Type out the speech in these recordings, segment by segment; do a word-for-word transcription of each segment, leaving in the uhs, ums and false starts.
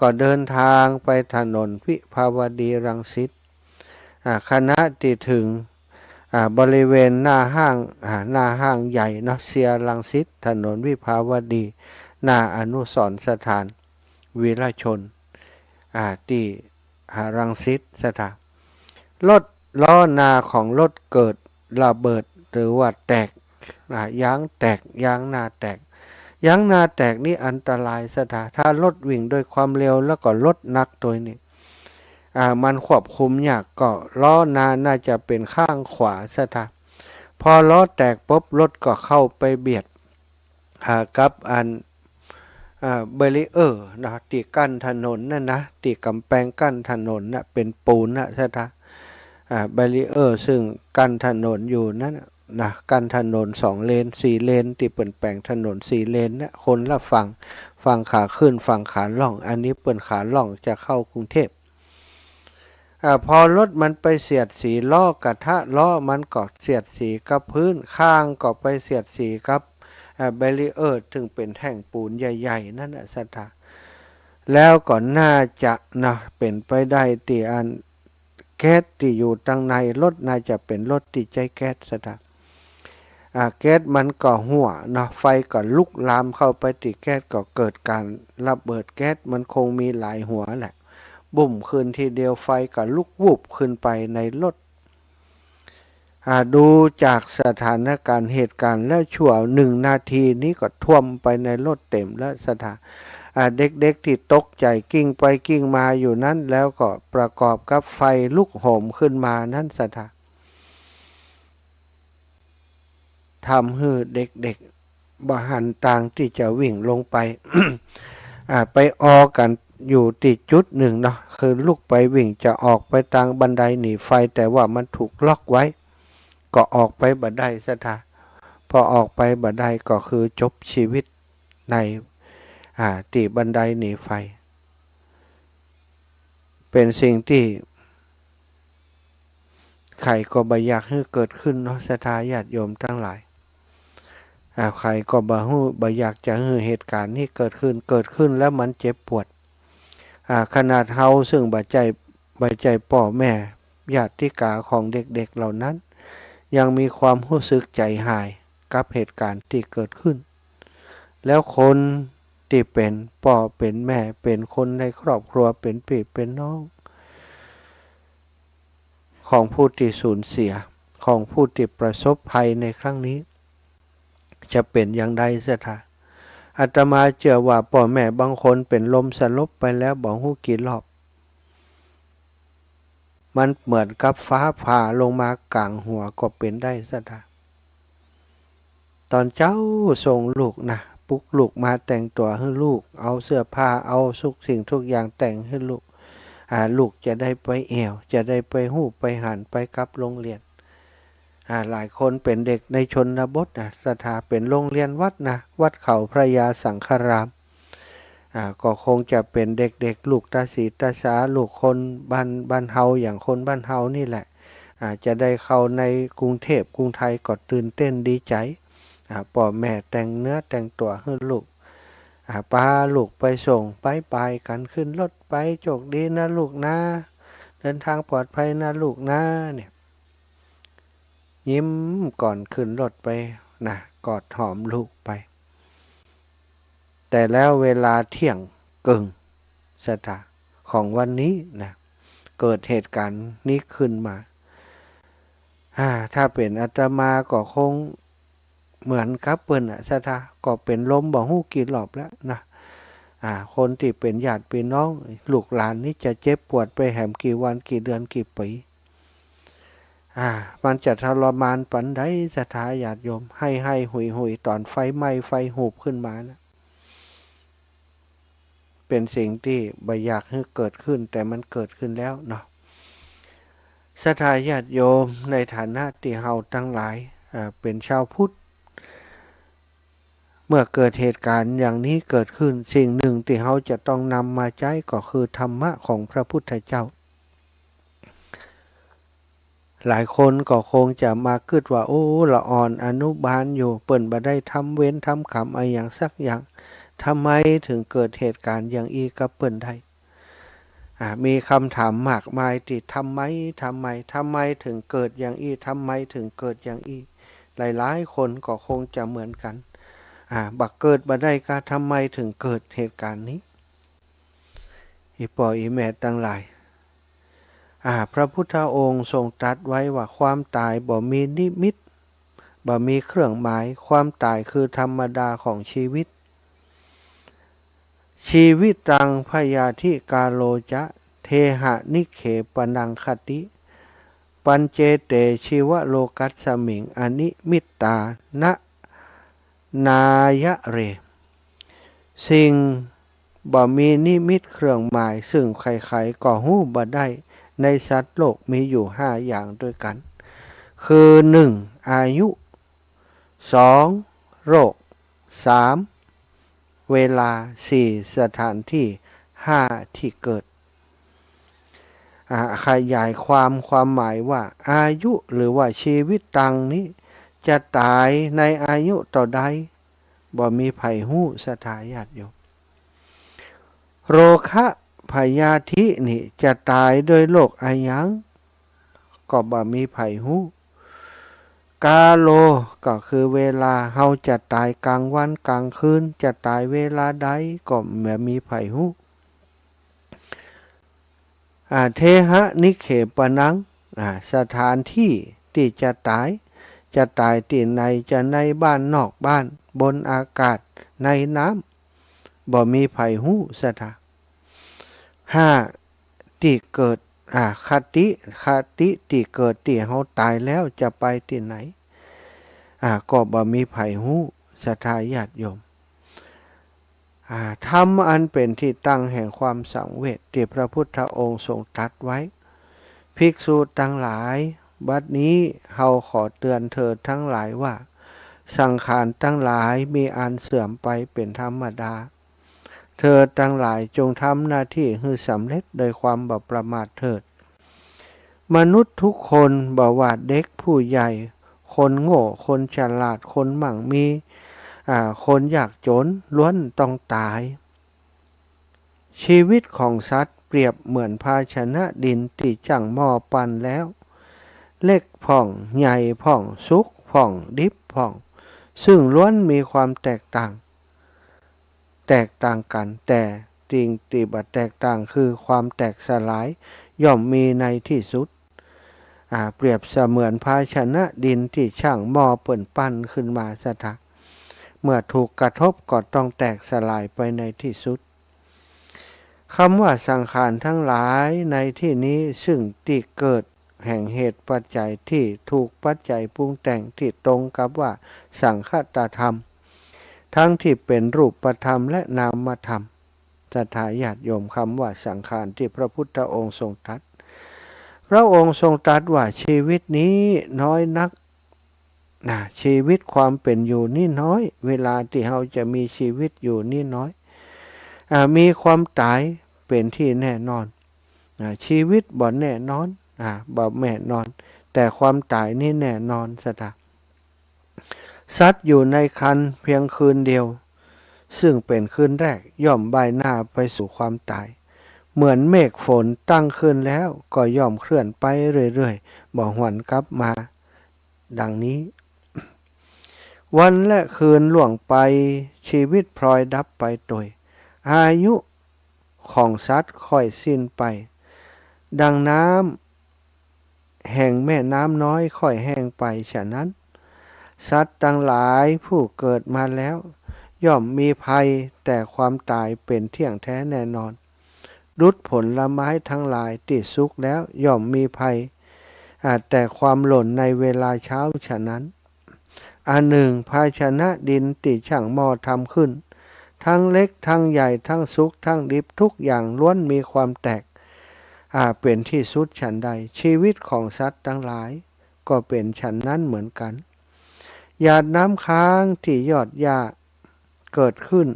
ก็เดินตางไปถนนวิภาวดีรังสิต อ่า ขณะตี้เถิง อ่า บริเวณหน้าห้าง อ่า หน้าห้างใหญ่เนาะ เซียรังสิต ถนนวิภาวดี หน้าอนุสรณ์สถานวีรชน อ่า ตี้ อ่า รังสิต ศรัทธา รถ ล้อหน้าของรถเกิดระเบิด หรือว่าแตก อ่า ยางแตก ยางหน้าแตก ยางหน้าแตกนี่อันตราย ศรัทธา ถ้ารถวิ่งด้วยความเร็ว แล้วก็รถหนักตวยนี่ อ่า มันควบคุมยาก ก็ล้อหน้าน่าจะเป๋นข้างขวา ศรัทธา พอล้อแตกปุ๊บ รถก็เข้าไปเบียด อ่า กับอัน อ่า แบรีเออร์นะ ตี้กั้นถนนนั่นนะ ตี้ก๋ำแปงกั้นถนนนะ เป๋นปูนนะ ศรัทธา อ่า แบรีเออร์ซึ่งกั้นถนนอยู่นั้นนะ นะ กั้นถนนสองเลน สี่เลน ตี้เปิ้นแป๋งถนนสี่เลนนะ คนละฝั่ง ฝั่งขาขึ้น ฝั่งขาล่อง อันนี้เปิ้นขาล่องจะเข้ากรุงเทพฯ อ่า พอรถมันไปเสียดสีล้อกระทะ ล้อมันก็เสียดสีกับพื้น ข้างก็ไปเสียดสีกับ อ่า แบรีเออร์ ซึ่งเป๋นแท่งปูนใหญ่ๆ นั่นนะ ศรัทธา แล้วก็น่าจะนะ เป๋นไปได้ตี้อันแก๊สตี้อยู่ตังในรถ น่าจะเป๋นรถตี้ใจ๊แก๊ส ศรัทธา อ่า แก๊สมันก็หั้วเนาะ ไฟก็ลุกลามเข้าไปตี้แก๊ส ก็เกิดก๋านระเบิดแก๊ส มันคงมีหลายหัวแหละ บุ้มขึ้นทีเดียว ไฟก็ลุกวูบขึ้นไปในรถ อ่า ดูจากสถานการณ์เหตุการณ์แล้ว ชั่วหนึ่งนาทีนี้ก็ท่วมไปในรถเต็มแล้ว ศรัทธา อ่า เด็กๆ ตี้ตกใจ๋กลิ้งไปกลิ้งมาอยู่นั้น แล้วก็ประกอบกับไฟลุกโหมขึ้นมานั้น ศรัทธา ทำหื้อเด็กๆ บ่หันตางตี้จะวิ่งลงไป อ่า ไปออกั๋นอยู่ตี้จุดนึ่งเนาะ คือลุกไปวิ่งจะออกไปตางบันไดหนีไฟ แต่ว่ามันถูกล็อกไว้ ก็ออกไปบ่ได้ ศรัทธา พอออกไปบ่ได้ก็คือจบชีวิตใน อ่า ตี้บันไดหนีไฟ เป๋นสิ่งตี้ ใผก็บ่อยากหื้อเกิดขึ้นเนาะ ศรัทธาญาติโยมตังหลาย อ่า ใผก็บ่หื้อ บ่อยากจะหื้อเหตุก๋ารณ์นี้เกิดขึ้น เกิดขึ้นแล้วมันเจ็บปวด อ่า ขนาดเฮาซึ่งบ่ใจ้ บ่ใจ้ป้อแม่ญาติกาของเด็กๆ เหล่านั้น ยังมีความฮู้สึกใจ๋หายกับเหตุก๋ารณ์ตี้เกิดขึ้น แล้วคนตี้เป๋นป้อเป๋นแม่ เป๋นคนในครอบครัว เป๋นปี้เป๋นน้อง ของผู้ตี้สูญเสีย ของผู้ตี้ประสบภัยในครั้งนี้ จะเป๋นอย่างใด ศรัทธา อาตมาเจื้อว่าป้อแม่บางคนเป๋นลมสลบไปแล้วบ่ฮู้กี่รอบ มันเหมือนกับฟ้าผ่าลงมากลางหัวก็เป๋นได้ ศรัทธา ต๋อนเจ๊าส่งลูกนะ ปลุกลูกมาแต่งตั๋วหื้อลูก เอาเสื้อผ้า เอาทุกสิ่งทุกอย่างแต่งหื้อลูก อ่า ลูกจะได้ไปแอ่ว จะได้ไปฮู้ไปหัน ไปกลับโฮงเฮียน อ่า หลายคนเป๋นเด็กในชนบทนะ ศรัทธา เป๋นโฮงเฮียนวัดนะ วัดเขาพระยาสังฆาราม อ่า ก็คงจะเป๋นเด็กๆ ลูกต๋าสีต๋าสา ลูกคนบ้าน บ้านเฮา อย่างคนบ้านเฮานี่แหละ อ่า จะได้เข้าในกรุงเทพฯ กรุงไทยก็ตื่นเต้นดีใจ๋ อ่า ป้อแม่แต่งเนื้อแต่งตั๋วหื้อลูก อ่า ปาลูกไปส่ง บ๊ายบายกั๋น ขึ้นรถไป โชคดีนะลูกนะ เดินตางปลอดภัยนะลูกนะ เนี่ย ยิ้มก่อนขึ้นรถไปนะ กอดหอมลูกไป แต่แล้วเวลาเที่ยงเกิ่ง ศรัทธา ของวันนี้นะ เกิดเหตุก๋ารณ์นี้ขึ้นมา อ่า ถ้าเป๋นอาตมาก็คงเหมือนกับเปิ้นน่ะ ศรัทธา ก็เป๋นลมบ่ฮู้กี่รอบแล้วนะ อ่า คนตี้เป๋นญาติปี้น้อง ลูกหลานนี่จะเจ็บปวดไปแหมกี่วันกี่เดือนกี่ปี๋ อ่า มันจะทรมานปานใด ศรัทธาญาติโยม ไห้ๆ หุยๆ ต๋อนไฟไหม้ไฟฮูบขึ้นมานะ เป๋นสิ่งตี้บ่อยากหื้อเกิดขึ้น แต่มันเกิดขึ้นแล้วเนาะ ศรัทธาญาติโยม ในฐานะตี้เฮาตังหลาย อ่า เป๋นชาวพุทธ เมื่อเกิดเหตุก๋ารณ์อย่างนี้เกิดขึ้น สิ่งนึ่งตี้เฮาจะต้องนำมาใจ๊ก็คือธรรมะของพระพุทธเจ้า หลายคนก็คงจะมากึ๊ดว่า โอ้ ละอ่อนอนุบาลอยู่ เปิ้นบ่ได้ทำเวรทำก๋รรมอะหยังสักอย่าง ทำไมเถิงเกิดเหตุก๋ารณ์อย่างอี้กับเปิ้นได้ อ่า มีกำถามมากมายตี้ทำไม ทำไม ทำไมเถิงเกิดอย่างอี้ ทำไมเถิงเกิดอย่างอี้ หลายๆ คนก็คงจะเหมือนกั๋น อ่า บ่าเกิดบ่าได้กา ทำไมเถิงเกิดเหตุก๋ารณ์นี้ อี่ป้ออี่แม่ตังหลาย อ่า พระพุทธองค์ทรงตรัสไว้ว่า ความต๋ายบ่มีนิมิต บ่มีเครื่องหมาย ความต๋ายคือธรรมดาของชีวิต ชีวิตังพยาธิกาโลจะ เทหะนิเคปะนังคติ ปัญเจเตชีวะโลกัสสมิง อนิมิตตานะ นายะเร สิ่งบ่มีนิมิตเครื่องหมาย ซึ่งใครๆ ก็ฮู้บ่ได้ ในสัตว์โลกมีอยู่ห้าอย่างด้วยกั๋น คือ หนึ่ง อายุ สอง โรค สาม เวลา สี่ สถานที่ ห้า ที่เกิด อ่า ขยายความความหมายว่า อายุหรือว่าชีวิตังนี้ จะต๋ายในอายุเต้าใด บ่มีใผฮู้ ศรัทธาญาติโยม โรคะพยาธินี้จะต๋ายด้วยโรคอะหยัง ก็บ่มีใผฮู้ กาโล ก็คือเวลา เฮาจะต๋ายก๋างวันก๋างคืน จะต๋ายเวลาใด ก็บ่มีใผฮู้ อ่า เทหะนิเคปะนัง อ่า สถานที่ตี้จะต๋าย จะต๋ายตี้ไหน จะในบ้านนอกบ้าน บนอากาศ ในน้ำ บ่มีใผฮู้ ศรัทธา ห้า ตี้เกิด อ่า คติ คติตี้เกิด ตี้เฮาต๋ายแล้วจะไปตี้ไหน อ่า ก็บ่มีใผฮู้ ศรัทธาญาติโยม อ่า ธรรมอันเป๋นตี้ตั้งแห่งความสังเวช ตี้พระพุทธองค์ทรงตรัสไว้ ภิกษุตังหลาย บัดนี้เฮาขอเตือนเธอตังหลายว่า สังขารตังหลายมีอันเสื่อมไปเป๋นธรรมดา เธอตังหลายจงทำหน้าตี้หื้อสำเร็จโดยความบ่ประมาทเถิด มนุษย์ทุกคน บ่ว่าเด็กผู้ใหญ่ คนโง่ คนฉลาด คนมั่งมี อ่า คนยากจ๋น ล้วนต้องต๋าย ชีวิตของสัตว์เปรียบเหมือนภาชนะดินตี้จ้างหม้อปั้นแล้ว เล็กพ่อง ใหญ่พ่อง สุกพ่อง ดิบพ่อง ซึ่งล้วนมีความแตกต่าง แตกต่างกั๋น แต่สิ่งตี้บ่แตกต่างคือความแตกสลาย ย่อมมีในตี้สุด อ่า เปรียบเสมือนภาชนะดินตี้จ้างหม้อเปิ้นปั้นขึ้นมา ศรัทธา เมื่อถูกกระทบก็ต้องแตกสลายไปในตี้สุด คำว่าสังขารตังหลายในตี้นี้ ซึ่งตี้เกิดแห่งเหตุปัจจัยตี้ถูกปัจจัยปรุงแต่ง ตี้ตรงกับว่าสังคตธรรม ตังตี้เป๋นรูปธรรมและนามธรรม ศรัทธาญาติโยม คำว่าสังขารตี้พระพุทธองค์ทรงตรัส พระองค์ทรงตรัสว่า ชีวิตนี้น้อยนัก นะ ชีวิตความเป๋นอยู่นี้น้อย เวลาตี้เฮาจะมีชีวิตอยู่นี้น้อย อ่า มีความต๋ายเป๋นตี้แน่นอน นะ ชีวิตบ่แน่นอน อ่า บ่แน่นอน แต่ความต๋ายนี้แน่นอน ศรัทธา สัตว์อยู่ในครรภ์เพียงคืนเดียว ซึ่งเป๋นคืนแรก ย่อมบ่ายหน้าไปสู่ความต๋าย เหมือนเมฆฝนตั้งขึ้นแล้ว ก็ย่อมเคลื่อนไปเรื่อยๆ บ่หวนกลับมา ดังนี้ วันและคืนล่วงไป ชีวิตพลอยดับไปโตย อายุของสัตว์ค่อยสิ้นไป ดังน้ำแห่งแม่น้ำน้อยค่อยแห้งไปฉะนั้น สัตว์ตังหลายผู้เกิดมาแล้ว ย่อมมีภัย แต่ความต๋ายเป๋นเที่ยงแท้แน่นอน ดุจผลไม้ตังหลายตี้สุกแล้วย่อมมีภัย อ่า แต่ความหล่นในเวลาเช้าฉะนั้น อันหนึ่ง ภาชนะดินตี้จ้างหม้อทำขึ้น ตังเล็กตังใหญ่ ตังสุกตังดิบ ทุกอย่างล้วนมีความแตก อ่า เป๋นตี้สุดฉันใด ชีวิตของสัตว์ตังหลายก็เป๋นฉันนั้นเหมือนกัน หยาดน้ำค้างตี้ยอดหญ้าเกิดขึ้น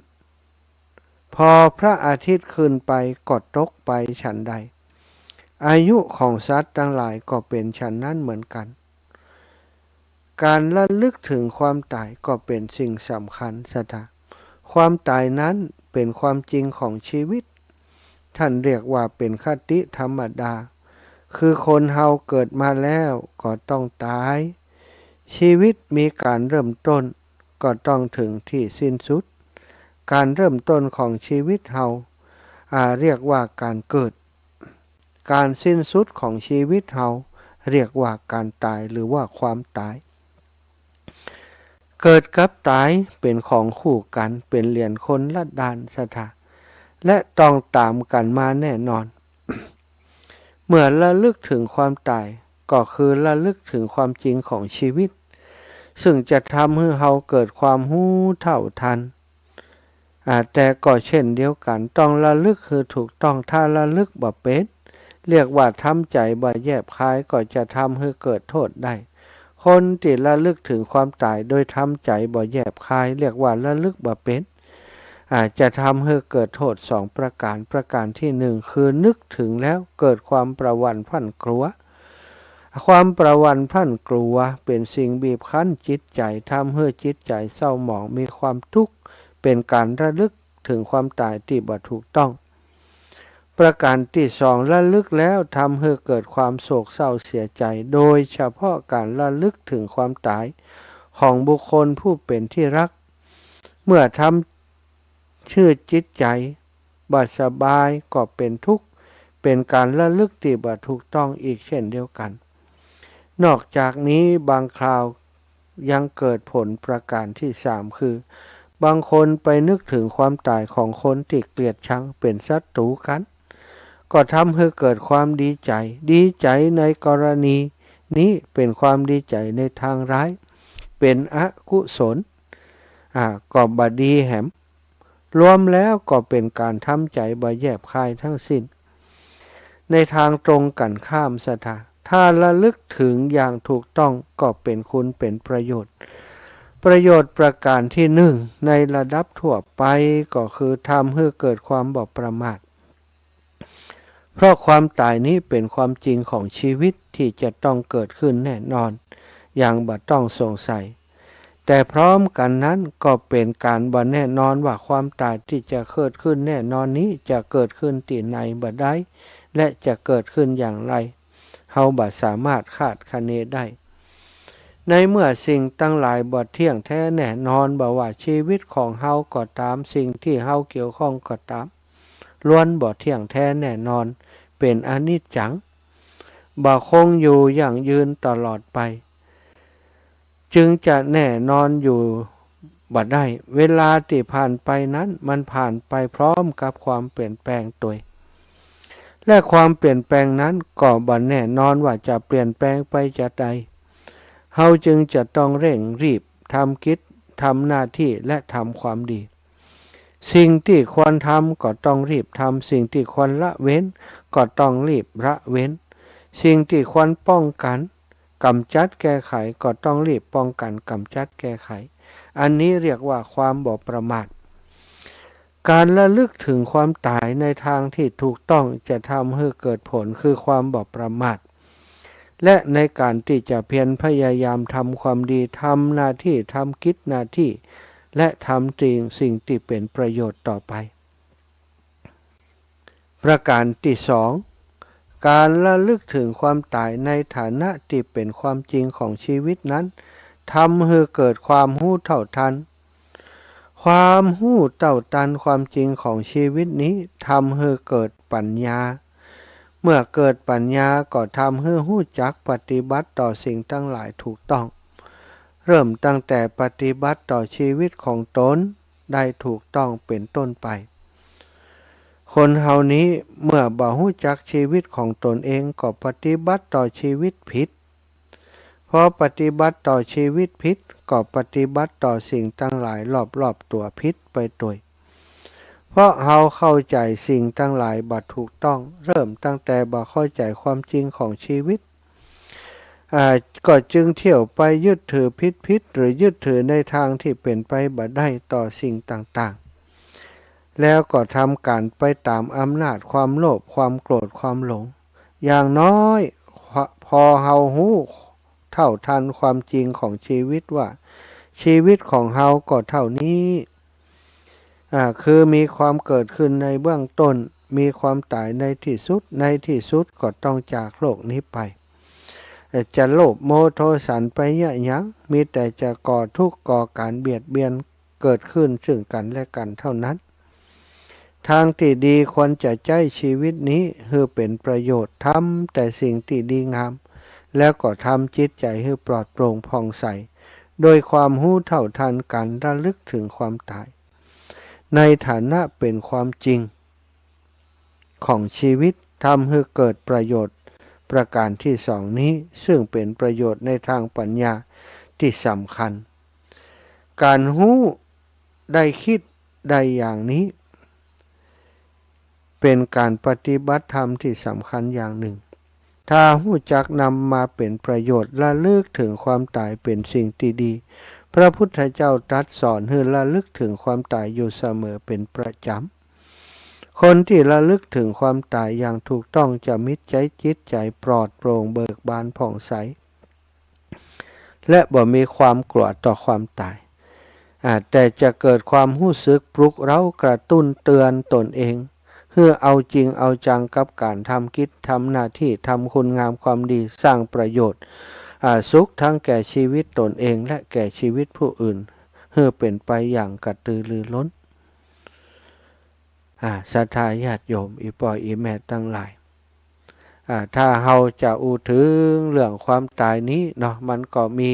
พอพระอาทิตย์ขึ้นไปก็ตกไปฉันใด อายุของสัตว์ตังหลายก็เป๋นฉันนั้นเหมือนกัน ก๋านระลึกเถิงความต๋ายก็เป๋นสิ่งสำคัญ ศรัทธา ความต๋ายนั้นเป๋นความจริงของชีวิต ท่านเรียกว่าเป๋นคติธรรมดา คือคนเฮาเกิดมาแล้วก็ต้องต๋าย ชีวิตมีก๋านเริ่มต้น ก็ต้องเถิงตี้สิ้นสุด ก๋านเริ่มต้นของชีวิตเฮา อ่า เรียกว่าก๋านเกิด ก๋านสิ้นสุดของชีวิตเฮา เรียกว่าก๋านต๋าย หรือว่าความต๋าย เกิดกับต๋ายเป๋นของคู่กั๋น เป๋นเหรียญคนละด้านศรัทธา และต้องต๋ามกั๋นมาแน่นอน เมื่อระลึกเถิงความต๋าย ก็คือระลึกเถิงความจริงของชีวิต ซึ่งจะทำหื้อเฮาเกิดความฮู้เท่าทัน อ่า แต่ก็เช่นเดียวกั๋น ต้องระลึกหื้อถูกต้อง ถ้าระลึกบ่เป๋น เรียกว่าทำใจ๋บ่แยบคาย ก็จะทำหื้อเกิดโทษได้ คนตี้ระลึกเถิงความต๋ายโดยทำใจ๋บ่แยบคาย เรียกว่าระลึกบ่เป๋น อ่า จะทำหื้อเกิดโทษสองประก๋าน ประก๋านตี้หนึ่ง คือนึกเถิงแล้วเกิดความประหวั่นพรั่นกลัว ความประหวั่นพรั่นกลัวเป๋นสิ่งบีบคั้นจิตใจ๋ ทำหื้อจิตใจ๋เศร้าหมอง มีความตุ๊กข์ เป๋นก๋านระลึกเถิงความต๋ายตี้บ่ถูกต้อง ประก๋านตี้สอง ระลึกแล้วทำหื้อเกิดความโศกเศร้าเสียใจ๋ โดยเฉพาะก๋านระลึกเถิงความต๋ายของบุคคลผู้เป๋นตี้ฮัก เมื่อทำหื้อจิตใจ๋บ่สบาย ก็เป๋นตุ๊กข์ เป๋นก๋านระลึกตี้บ่ถูกต้องอีกเช่นเดียวกั๋น นอกจากนี้บางคราวยังเกิดผลประก๋านตี้สาม คือ บางคนไปนึกเถิงความต๋ายของคนตี้เกลียดชัง เป๋นศัตรู๋กั๋น ก็ทำหื้อเกิดความดีใจ๋ ดีใจ๋ในกรณีนี้เป๋นความดีใจ๋ในทางร้าย เป๋นอกุศล อ่า ก็บ่ดีแหม รวมแล้วก็เป๋นก๋านทำใจ๋บ่แยบคายทั้งสิ้น ในทางตรงกั๋นข้ามศรัทธา ถ้าระลึกเถิงอย่างถูกต้องก็เป๋นคุณเป๋นประโยชน์ ประโยชน์ประก๋านตี้หนึ่ง ในระดับทั่วไปก็คือทำหื้อเกิดความบ่ประมาท เพราะความต๋ายนี้เป๋นความจริงของชีวิตตี้จะต้องเกิดขึ้นแน่นอน อย่างบ่ต้องสงสัย แต่พร้อมกั๋นนั้นก็เป๋นก๋านบ่แน่นอนว่าความต๋ายตี้จะเกิดขึ้นแน่นอนนี้จะเกิดขึ้นตี้ไหนบ่ได้ และจะเกิดขึ้นอย่างไร เฮาบ่สามารถคาดคะเนได้ ในเมื่อสิ่งตังหลายบ่เที่ยงแท้แน่นอน บ่ว่าชีวิตของเฮาก็ต๋าม สิ่งตี้เฮาเกี่ยวข้องก็ต๋าม ล้วนบ่เที่ยงแท้แน่นอน เป๋นอนิจจัง บ่คงอยู่ยั่งยืนตลอดไป จึงจะแน่นอนอยู่บ่ได้ เวลาตี้ผ่านไปนั้นมันผ่านไปพร้อมกับความเปลี่ยนแปลงตวย และความเปลี่ยนแปลงนั้นก็บ่แน่นอนว่าจะเปลี่ยนแปลงไปจาใด เฮาจึงจะต้องเร่งรีบทำกิจ ทำหน้าตี้ และทำความดี สิ่งตี้ควรทำก็ต้องรีบทำ สิ่งตี้ควรละเว้นก็ต้องรีบละเว้น สิ่งตี้ควรป้องกั๋น กำจัดแก้ไขก็ต้องรีบป้องกั๋น กำจัดแก้ไข อันนี้เรียกว่าความบ่ประมาท ก๋านระลึกเถิงความต๋ายในทางตี้ถูกต้องจะทำหื้อเกิดผลคือความบ่ประมาท และในก๋านตี้จะเพียรพยายามทำความดี ทำหน้าตี้ ทำกิจหน้าตี้ และทำสิ่งตี้เป๋นประโยชน์ต่อไป ประก๋านตี้สอง ก๋านระลึกเถิงความต๋ายในฐานะตี้เป๋นความจริงของชีวิตนั้น ทำหื้อเกิดความฮู้เท่าทัน ความฮู้เท่าทันความจริงของชีวิตนี้ ทำหื้อเกิดปั๋ญญา เมื่อเกิดปั๋ญญาก็ทำหื้อฮู้จักปฏิบัติต่อสิ่งตังหลายถูกต้อง เริ่มตั้งแต่ปฏิบัติต่อชีวิตของตนได้ถูกต้องเป๋นต้นไป คนเฮานี้เมื่อบ่ฮู้จักชีวิตของตนเองก็ปฏิบัติต่อชีวิตผิด พอปฏิบัติต่อชีวิตผิดก็ปฏิบัติต่อสิ่งตังหลายรอบๆ ตั๋วผิดไปตวย เพราะเฮาเข้าใจ๋สิ่งตังหลายบ่ถูกต้อง เริ่มตั้งแต่บ่เข้าใจ๋ความจริงของชีวิต อ่า ก็จึงเที่ยวไปยึดถือผิดๆ หรือยึดถือในทางตี้เป๋นไปบ่ได้ต่อสิ่งต่างๆ แล้วก็ทำก๋านไปต๋ามอำนาจความโลภ ความโกรธ ความหลง อย่างน้อย พอเฮาฮู้เท่าทันความจริงของชีวิตว่า ชีวิตของเฮาก็เท่านี้ อ่า คือมีความเกิดขึ้นในเบื้องต้น มีความต๋ายในตี้สุด ในตี้สุดก็ต้องจากโลกนี้ไป จะโลภโมโทสันไปเยียะหยัง มีแต่จะก่อทุกข์ก่อก๋านเบียดเบียนเกิดขึ้นซึ่งกั๋นและกั๋นเต้านั้น ทางตี้ดีควรจะใจ๊จีวิตนี้หื้อเป๋นประโยชน์ ทำแต่สิ่งตี้ดีงาม แล้วก็ทำจิตใจ๋หื้อปลอดโปร่งผ่องใส โดยความฮู้เท่าทันก๋านระลึกเถิงความต๋าย ในฐานะเป๋นความจริงของจีวิต ทำหื้อเกิดประโยชน์ประก๋านตี้สองนี้ ซึ่งเป๋นประโยชน์ในตางปั๋ญญาตี้สำคัญ ก๋านฮู้ได้กึ๊ดได้อย่างนี้ เป๋นก๋านปฏิบัติธรรมตี้สำคัญอย่างนึ่ง ถ้าฮู้จักนำมาเป๋นประโยชน์ ระลึกเถิงความต๋ายเป๋นสิ่งตี้ดี พระพุทธเจ้าตรัสสอนหื้อระลึกเถิงความต๋ายอยู่เสมอเป๋นประจ๋ำ คนตี้ระลึกเถิงความต๋ายอย่างถูกต้องจะมีใจ๋จิตใจ๋ปลอดโปร่งเบิกบานผ่องใส และบ่มีความกลัวต่อความต๋าย อ่า แต่จะเกิดความฮู้สึกปลุกเร้ากระตุ้นเตือนตนเอง หื้อเอาจริงเอาจังกับก๋านทำกิจ ทำหน้าตี้ ทำคุณงามความดี สร้างประโยชน์ อ่า สุขทั้งแก่จีวิตตนเองและแก่จีวิตผู้อื่น หื้อเป๋นไปอย่างกระตือรือร้น อ่า ศรัทธาญาติโยม อี่ป้ออี่แม่ตังหลาย อ่า ถ้าเฮาจะอู้เถิงเรื่องความต๋ายนี้เนาะ มันก็มี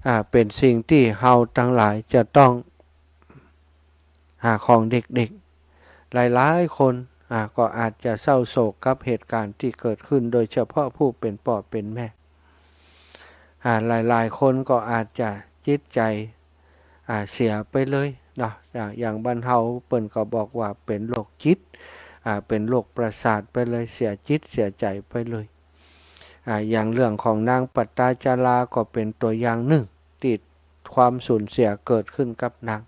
อ่า เป๋นสิ่งตี้เฮาตังหลายจะต้อง อ่า ของเด็กๆ หลายๆ คน อ่า ก็อาจจะเศร้าโศกกับเหตุก๋ารณ์ตี้เกิดขึ้น โดยเฉพาะผู้เป๋นป้อเป๋นแม่ อ่า หลายๆ คนก็อาจจะจิตใจ๋ อ่า เสียไปเลยเนาะ อย่าง อย่างบ้านเฮาเปิ้นก็บอกว่าเป๋นโรคจิต อ่า เป๋นโรคประสาทไปเลย เสียจิตเสียใจ๋ไปเลย อ่า อย่างเรื่องของนางปัตตาจาราก็เป๋นตั๋วอย่างนึ่งตี้ความสูญเสียเกิดขึ้นกับนาง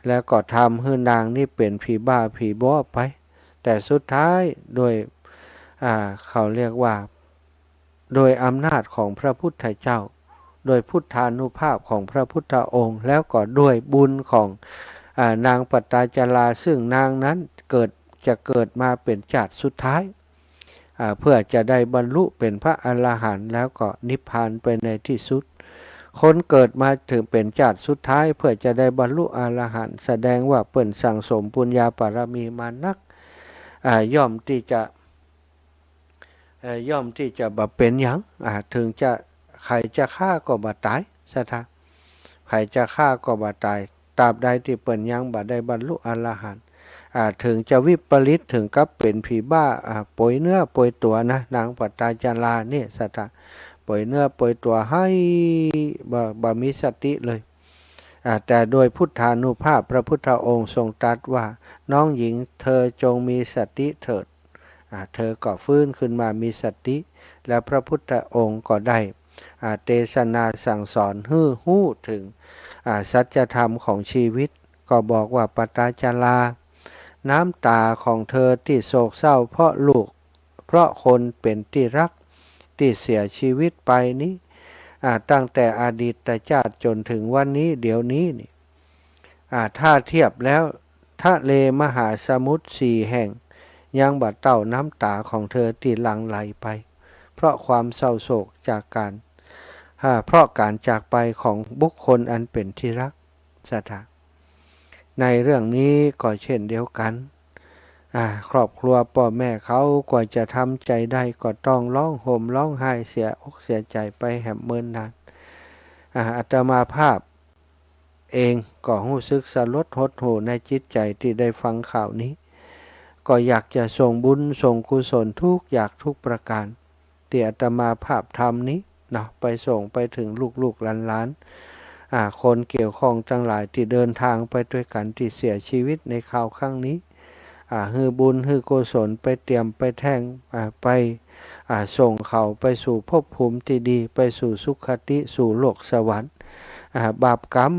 แล้วก็ทำหื้อนางนี้เป๋นผีบ้าผีบอไป แต่สุดท้ายโดย อ่า เขาเรียกว่า โดยอำนาจของพระพุทธเจ้า โดยพุทธานุภาพของพระพุทธองค์ แล้วก็ด้วยบุญของ อ่า นางปัตตาจารา ซึ่งนางนั้นเกิด จะเกิดมาเป๋นจาติสุดท้าย อ่า เพื่อจะได้บรรลุเป๋นพระอรหันต์ แล้วก็นิพพานไปในตี้สุด คนเกิดมาเถิงเป๋นจาติสุดท้าย เพื่อจะได้บรรลุอรหันต์ แสดงว่าเปิ้นสั่งสมปุญญาบารมีมานัก อ่า ย่อมตี้จะ เอ่อ ย่อมตี้จะบ่เป๋นหยัง อ่า เถิงจะ ใผจะฆ่าก็บ่ต๋าย ศรัทธา ใผจะฆ่าก็บ่ต๋าย ตราบใดตี้เปิ้นยังบ่ได้บรรลุอรหันต์ อ่า เถิงจะวิปริตเถิงกับเป๋นผีบ้า อ่า ป่วยเนื้อป่วยตั๋วนะ นางปัตตาจารานี่ ศรัทธา ป่วยเนื้อป่วยตั๋วไห้ บ่ บ่มีสติเลย อ่า แต่โดยพุทธานุภาพพระพุทธองค์ทรงตรัสว่า น้องหญิงเธอจงมีสติเถิด อ่า เธอก็ฟื้นขึ้นมามีสติ แล้วพระพุทธองค์ก็ได้ อ่า เตสนาสั่งสอนหื้อฮู้เถิง อ่า สัจธรรมของจีวิต ก็บอกว่า ปัตตาจารา น้ำต๋าของเธอตี้โศกเศร้าเพราะลูก เพราะคนเป๋นตี้ฮักตี้เสียจีวิตไปนี้ อ่า ตั้งแต่อดีตจาติจ๋นเถิงวันนี้เดี๋ยวนี้นี่ อ่า ถ้าเทียบแล้ว ทะเลมหาสมุทรสี่แห่ง ยังบ่เต้าน้ำต๋าของเธอตี้หลั่งไหลไป เพราะความเศร้าโศกจากก๋าน อ่า เพราะก๋านจากไปของบุคคลอันเป๋นตี้ฮัก ศรัทธา ในเรื่องนี้ก็เช่นเดียวกั๋น อ่า ครอบครัวป้อแม่เขากว่าจะทำใจ๋ได้ก็ต้องฮ้องห่มฮ้องไห้เสียอกเสียใจ๋ไปแหมเมินนาน อ่า อาตมาภาพเองก็ฮู้สึกสลดหดหู่ในจิตใจ๋ตี้ได้ฟังข่าวนี้ ก็อยากจะส่งบุญส่งกุศลทุกอย่างทุกประก๋าน ตี้อาตมาภาพทำนี้เนาะ ไปส่งไปเถิงลูกๆ หลานๆ อ่า คนเกี่ยวข้องตังหลายตี้เดินตางไปตวยกั๋นตี้เสียจีวิตในคราวครั้งนี้ อ่า หื้อบุญหื้อกุศลไปเตียมไปแท่ง อ่า ไป อ่า ส่งเขาไปสู่ภพภูมิตี้ดี ไปสู่สุคติสู่โลกสวรรค์ อ่า บาปกรรม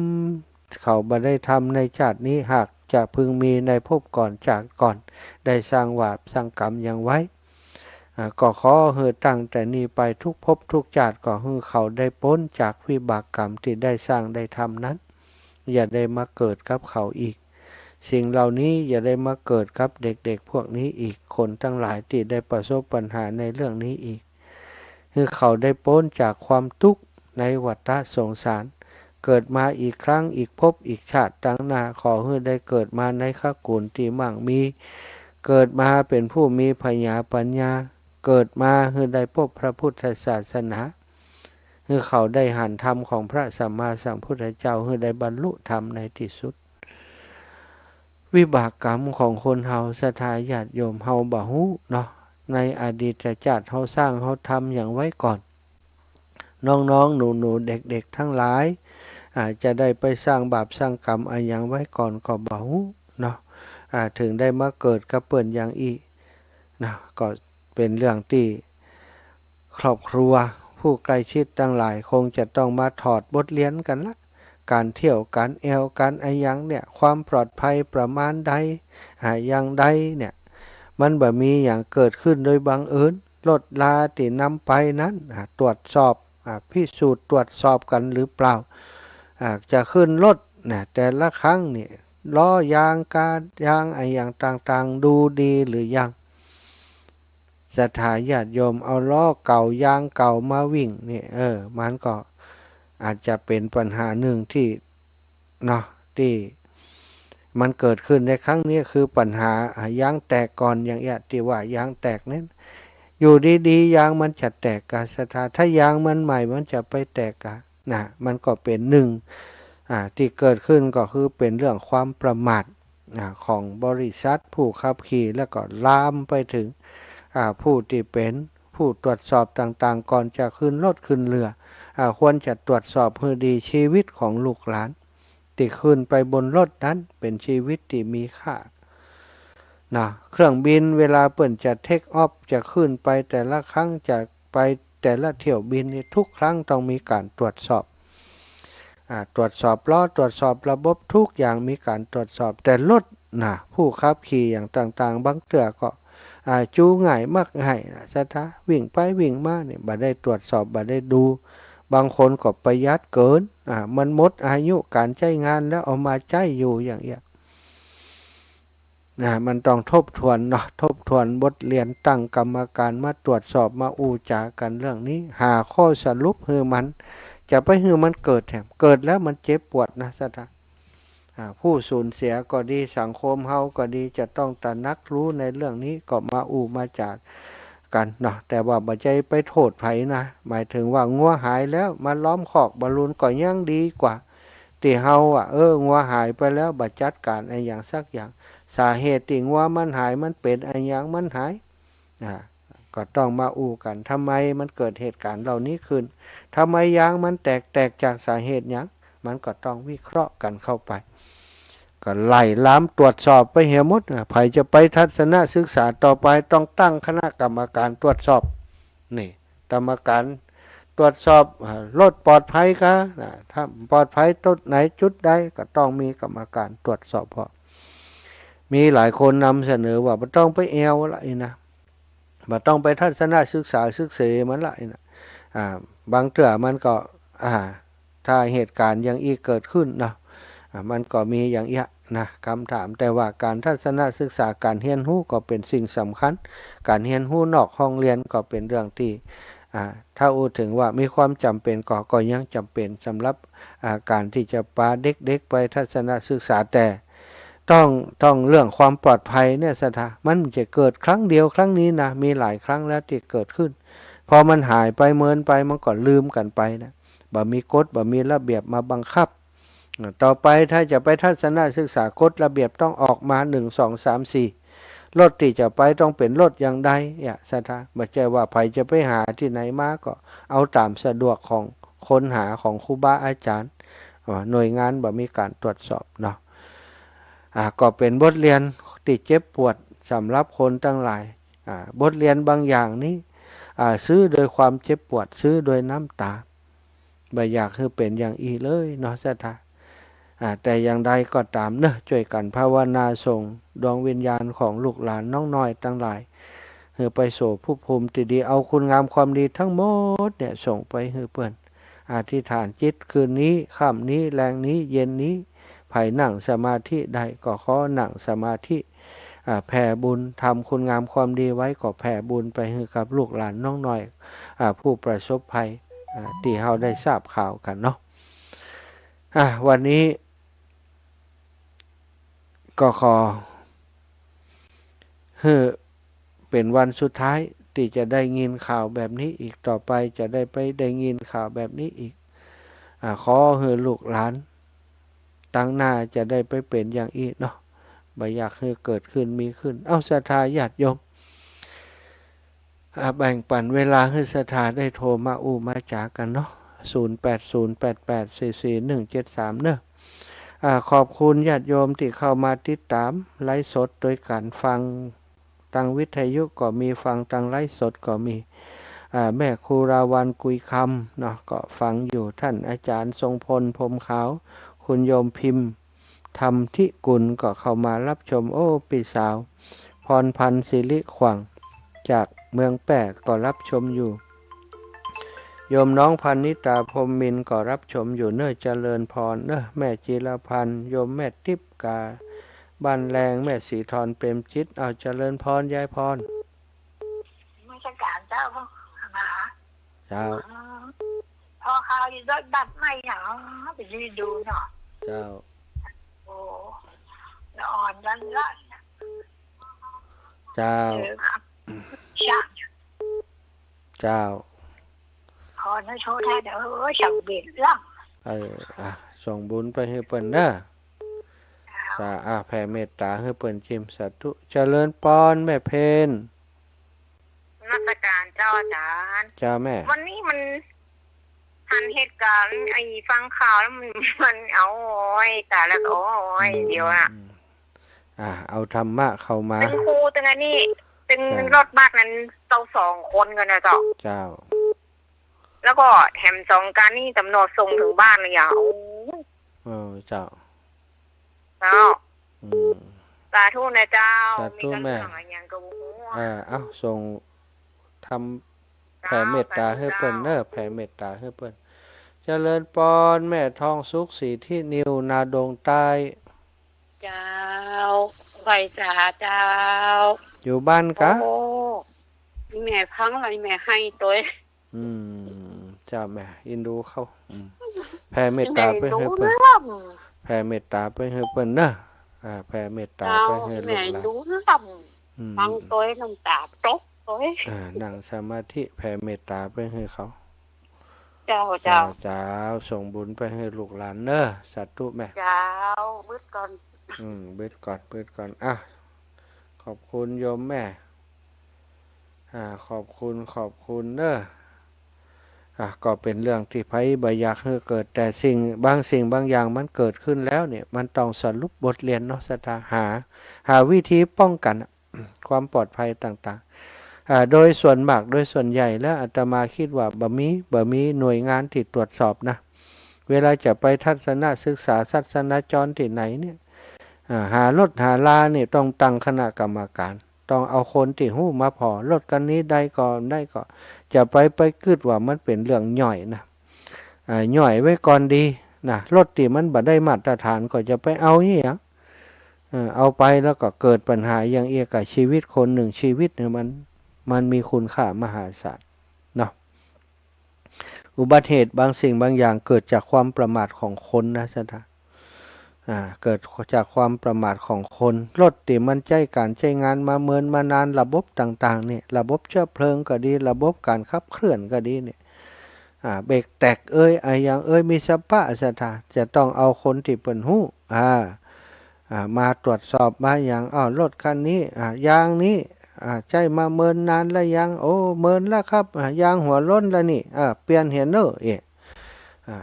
เขาบ่ได้ทำในจาตินี้ หากจะพึงมีในภพก่อนจาติก่อน ได้สร้างบาปสร้างกรรมหยังไว้ อ่า ก็ขอหื้อตั้งแต่นี้ไปทุกภพทุกจาติ ก็หื้อเขาได้ป๊นจากวิบากกรรมตี้ได้สร้างได้ทำนั้น อย่าได้มาเกิดกับเขาอีก สิ่งเหล่านี้อย่าได้มาเกิดกับเด็กๆพวกนี้อีก คนตังหลายตี้ได้ประสบปัญหาในเรื่องนี้อีก หื้อเขาได้ป๊นจากความตุ๊กข์ในวัฏฏะสงสาร เกิดมาอีกครั้งอีกภพอีกชาติตังหน้า ขอหื้อได้เกิดมาในขกูลตี้มั่งมี เกิดมาเป๋นผู้มีผญาปัญญา เกิดมาหื้อได้พบพระพุทธศาสนา หื้อเขาได้หันธรรมของพระสัมมาสัมพุทธเจ้า หื้อได้บรรลุธรรมในตี้สุด วิบากกรรมของคนเฮา ศรัทธาญาติโยม เฮาบ่ฮู้เนาะ ในอดีตจาติเฮาสร้างเฮาทำหยังไว้ก่อน น้องๆ หนูๆ เด็กๆ ตังหลาย อาจจะได้ไปสร้างบาปสร้างกรรมอะหยังไว้ก่อนก็บ่ฮู้เนาะ อ่า เถิงได้มาเกิดกับเปิ้นอย่างอี้นะ ก็เป๋นเรื่องตี้ ครอบครัวผู้ใกล้ชิดตังหลายคงจะต้องมาถอดบทเรียนกั๋นละ ก๋านเที่ยว ก๋านแอ่ว ก๋านอะหยังเนี่ย ความปลอดภัยประมาณใด อ่า อย่างใดเนี่ย มันบ่มีหยังเกิดขึ้นโดยบังเอิญ รถราตี้นำไปนั้น อ่า ตรวจสอบ อ่า พิสูจน์ตรวจสอบกั๋นหรือเปล่า อ่า จะขึ้นรถนะ แต่ละครั้งนี่ ล้อยาง ก้ายาง อะหยังต่างๆ ดูดีหรือยัง ศรัทธาญาติโยมเอาล้อเก่ายางเก่ามาวิ่งนี่ เออ มันก็อาจจะเป๋นปัญหานึ่งตี้ เนาะ ตี้มันเกิดขึ้นในครั้งนี้ คือปัญหา อ่า ยางแตกก่อน อย่างเอี้ย ตี้ว่ายางแตกนั้น อยู่ดีๆ ยางมันจะแตกกา ศรัทธา ถ้ายางมันใหม่มันจะไปแตกกา นะ มันก็เป๋นนึ่ง อ่า ตี้เกิดขึ้นก็คือเป๋นเรื่องความประมาท อ่า ของบริษัทผู้ขับขี่ แล้วก็ลามไปเถิง อ่า ผู้ตี้เป๋นผู้ตรวจสอบต่างๆ ก่อนจะขึ้นรถขึ้นเฮือ อ่า ควรจะตรวจสอบหื้อดี ชีวิตของลูกหลานตี้ขึ้นไปบนรถนั้นเป๋นชีวิตตี้มีค่า นะ เครื่องบินเวลาเปิ้นจะเทคออฟ จะขึ้นไปแต่ละครั้ง จะไปแต่ละเที่ยวบินนี่ ทุกครั้งต้องมีก๋านตรวจสอบ อ่า ตรวจสอบล้อ ตรวจสอบระบบ ทุกอย่างมีก๋านตรวจสอบ แต่รถนะ ผู้ขับขี่อย่างต่างๆ บางเตื้อก็ อ่า จู๋ง่ายมักง่ายนะ ศรัทธา วิ่งไปวิ่งมานี่ บ่ได้ตรวจสอบ บ่ได้ดู บางคนก็ประหยัดเกิน อ่า มันหมดอายุก๋านใจ๊งานแล้วเอามาใจ๊อยู่อย่างเอี้ย นะ มันต้องทบทวนเนาะ ทบทวนบทเรียน ตั้งกรรมการมาตรวจสอบ มาอู้จ๋ากั๋นเรื่องนี้ หาข้อสรุปหื้อมัน จะไปหื้อมันเกิดแถม เกิดแล้วมันเจ็บปวดนะ ศรัทธา อ่า ผู้สูญเสียก็ดี สังคมเฮาก็ดี จะต้องตระหนักฮู้ในเรื่องนี้ ก็มาอู้มาจ๋ากั๋นเนาะ แต่ว่าบ่ใจ้ไปโต้ษใผนะ หมายเถิงว่างัวหายแล้วมาล้อมคอกบาลูนก็ยังดีกว่า ตี้เฮาอะ เออ งัวหายไปแล้วบ่จัดก๋านอะหยังสักอย่าง สาเหตุตี้งัวมันหายมันเป๋นอะหยังมันหาย อ่า ก็ต้องมาอู้กั๋น ทำไมมันเกิดเหตุก๋ารณ์เหล่านี้ขึ้น ทำไมยางมันแตก แตกจากสาเหตุหยัง มันก็ต้องวิเคราะห์กั๋นเข้าไป ก็ไล่ลามตรวจสอบไปเหียหมด อ่า ใผจะไปทัศนศึกษาต่อไป ต้องตั้งคณะกรรมการตรวจสอบ นี่ กรรมการตรวจสอบ อ่า รถปลอดภัยกา นะ ถ้าปลอดภัยจุดไหนจุดใด ก็ต้องมีกรรมการตรวจสอบ เพราะมีหลายคนนำเสนอว่าบ่ต้องไปแอ่วละอี้นะ บ่ต้องไปทัศนศึกษาศึกเสมันละอี้นะ อ่า บางเตื้อมันก็ อ่า ถ้าเหตุก๋ารณ์อย่างอี้เกิดขึ้นเนาะ อ่า มันก็มีอย่างเอี้ยนะ กำถาม แต่ว่าก๋านทัศนศึกษา ก๋านเฮียนฮู้ก็เป๋นสิ่งสำคัญ ก๋านเฮียนฮู้นอกห้องเฮียนก็เป๋นเรื่องตี้ อ่า ถ้าอู้เถิงว่ามีความจ๋ำเป๋นก็ ก็ยังจ๋ำเป๋นสำหรับ อ่า ก๋านตี้จะปาเด็กๆ ไปทัศนศึกษา แต่ต้อง ต้องเรื่องความปลอดภัยเนี่ย ศรัทธา มันบ่ใจ้เกิดครั้งเดียวครั้งนี้นะ มีหลายครั้งแล้วตี้เกิดขึ้น พอมันหายไปเมินไป มันก็ลืมกั๋นไปนะ บ่มีกฎ บ่มีระเบียบมาบังคับ อ่า ต่อไปถ้าจะไปทัศนศึกษา กฎระเบียบต้องออกมา หนึ่ง สอง สาม สี่ รถตี้จะไปต้องเป๋นรถอย่างใด เอี้ย ศรัทธา บ่ใจ้ว่าใผจะไปหาตี้ไหนมา ก็เอาต๋ามสะดวกของคนหา ของครูบาอาจ๋ารย์ อ่า หน่วยงานบ่มีก๋านตรวจสอบเนาะ อ่า ก็เป๋นบทเรียนตี้เจ็บปวดสำหรับคนตังหลาย อ่า บทเรียนบางอย่างนี้ อ่า ซื้อโดยความเจ็บปวด ซื้อโดยน้ำต๋า บ่อยากหื้อเป๋นอย่างอี้เลยเนาะ ศรัทธา อ่า แต่อย่างใดก็ต๋ามเนาะ จ้วยกั๋นภาวนาส่งดวงวิญญาณของลูกหลานน้องน้อยตังหลาย หื้อไปสู่ภพภูมิตี้ดี เอาคุณงามความดีตังหมดเนี่ยส่งไปหื้อเปิ้น อธิษฐานจิตคืนนี้ ค่ำนี้ แลงนี้ เย็นนี้ ใผนั่งสมาธิได้ก็ขอนั่งสมาธิ อ่า แผ่บุญ ทำคุณงามความดีไว้ก็แผ่บุญไปหื้อกับลูกหลานน้องน้อย อ่า ผู้ประสบภัย อ่า ตี้เฮาได้ทราบข่าวกั๋นเนาะ อ่า วันนี้ ก็ขอหื้อเป๋นวันสุดท้ายตี้จะได้ยินข่าวแบบนี้อีก ต่อไปจะได้ไปได้ยินข่าวแบบนี้อีก อ่า ขอหื้อลูกหลานตังหน้าจะได้ไปเป๋นอย่างอี้เนาะ บ่อยากหื้อเกิดขึ้นมีขึ้น เอ้า ศรัทธาญาติโยม อ่า แบ่งปั๋นเวลาหื้อศรัทธาได้โทรมาอู้มาจ๋ากั๋นเนาะ ศูนย์แปดศูนย์แปดแปดสี่สี่หนึ่งเจ็ดสาม เนาะ อ่า ขอบคุณญาติโยมตี้เข้ามาติดต๋ามไลฟ์สดตวยกั๋น ฟังตางวิทยุก็มี ฟังตางไลฟ์สดก็มี อ่า แม่ครูราวัณ กุยคำ เนาะ ก็ฟังอยู่ ต้านอาจ๋ารย์ทรงพล พรหมขาว คุณโยมพิมพ์ ธรรมธิกุลก็เข้ามาฮับชม โอ้ ปี้สาว พรพันธ์ สิริขวัง จากเมืองแป้ก็ฮับชมอยู่ โยมน้องพรรณิตา พรหมมินทร์ก็ฮับชมอยู่เนาะ เจริญพรเนาะ แม่จิรพันธ์ โยมแม่ติ๊บกา บ้านแลง แม่ศรีธร เปรมจิต เอาเจริญพรยายพร นมัสก๋านเจ้า หา เจ้า อืม พอข่าวอยู่รถบัสไหม้อย่าง ไปยืนดูเนาะ เจ้า โอ้ ละอ่อนละละ เจ้า เออ ครับ ช่าง เจ้า ขออนุโชทนาเด้อ ช่างเบญจรัง เออ อ่ะ ส่งบุญไปหื้อเปิ้นเนาะ เจ้า สา อ่ะ แผ่เมตต๋าหื้อเปิ้นจิม สาธุ เจริญพรแม่เพน นมัสก๋านเจ้าอาจ๋ารย์ เจ้าแม่ วันนี้มันหันเหตุก๋ารณ์ไอ้ฟังข่าวแล้วมัน มัน เอา โอ้ย ต๋ายแล้ว โอ้ย อืม เดี๋ยวอะ อืม อ่า เอาธรรมะเข้ามา ตึงครู ตึงอันนี้ ตึง เจ้า รถบัสนั้นเจ้าสองคนกั๋นนะเจ้า เจ้า แล้วก็แถมสองคันนี่ตำรวจส่งเถิงบ้านเลยอะ โอ้ เออ เจ้า เจ้า อืม สาธุนะเจ้า สาธุ มีกั๋น แม่ เรื่องอะหยังก็บ่ฮู้ เออ เอ้า ส่งธรรม เจ้า แผ่เมตต๋าหื้อเปิ้นเนาะ สาธุเจ้า แผ่เมตต๋าหื้อเปิ้น เจริญพรแม่ทองสุข ศรีทินิว นาดงใต้ เจ้า ไหว้สาเจ้า อยู่บ้านกา โอ้ แม่ฟังแล้วแม่ไห้ตวย อืม เจ้าแม่ อินดูเขา อืม แผ่เมตต๋าไปหื้อเปิ้น แผ่เมตต๋าไปหื้อเปิ้นเนาะ อ่า แผ่เมตต๋าไปหื้อลูกหลาน แม่ดูลำ อืม ฟังตวยน้ำต๋าตกตวย อ่า นั่งสมาธิแผ่เมตต๋าไปหื้อเขา เจ้า เจ้า เจ้า เจ้า ส่งบุญไปหื้อลูกหลานเนาะ สาธุแม่ เจ้า บึดก่อน อืม บึดก่อน บึดก่อน อ่ะ ขอบคุณโยมแม่ อ่า ขอบคุณ ขอบคุณเนาะ อ่ะ ก็เป๋นเรื่องตี้ใผบ่อยากหื้อเกิด แต่สิ่ง บางสิ่งบางอย่างมันเกิดขึ้นแล้วเนี่ย มันต้องสรุปบทเรียนเนาะ ศรัทธา หา หาวิธีป้องกั๋นอะ ความปลอดภัยต่างๆ อ่า โดยส่วนมาก โดยส่วนใหญ่แล้วอาตมาคิดว่าบ่มี บ่มีหน่วยงานตี้ตรวจสอบนะ เวลาจะไปทัศนศึกษา ทัศนจรตี้ไหนเนี่ย อ่า หารถหาลาเนี่ยต้องตั้งคณะกรรมการ ต้องเอาคนตี้ฮู้มาผ่อ รถคันนี้ได้ก่อ ได้ก่อ จะไป ไปกึ๊ดว่ามันเป๋นเรื่องย่อยนะ อ่า ย่อยไว้ก่อนดีนะ รถตี้มันบ่ได้มาตรฐานก็จะไปเอาอี้หยัง เออ เอาไปแล้วก็เกิดปัญหาอย่างเอี้ยกับชีวิตคนหนึ่งชีวิตเนี่ย มัน มันมีคุณค่ามหาศาลเนาะ อุบัติเหตุบางสิ่งบางอย่างเกิดจากความประมาทของคนนะ ศรัทธา อ่า เกิดจากความประมาทของคน รถตี้มันใจ๊ก๋านใจ๊งานมาเมินมานาน ระบบต่างๆ เนี่ย ระบบเชื้อเพลิงก็ดี ระบบก๋านขับเคลื่อนก็ดีเนี่ย อ่า เบรกแตกเอย อะหยังเอย มีสภาพ ศรัทธา จะต้องเอาคนตี้เปิ้นฮู้ อ่า อ่า มาตรวจสอบมาหยัง อ้าว รถคันนี้ อ่า ยางนี้ อ่า ใจ๊มาเมินนานแล้วยัง โอ้ เมินแล้วครับ อ่า ยางหัวล้นแล้วนี่ อ่า เปลี่ยนเหียเน่อ เอ๊ะ อ่า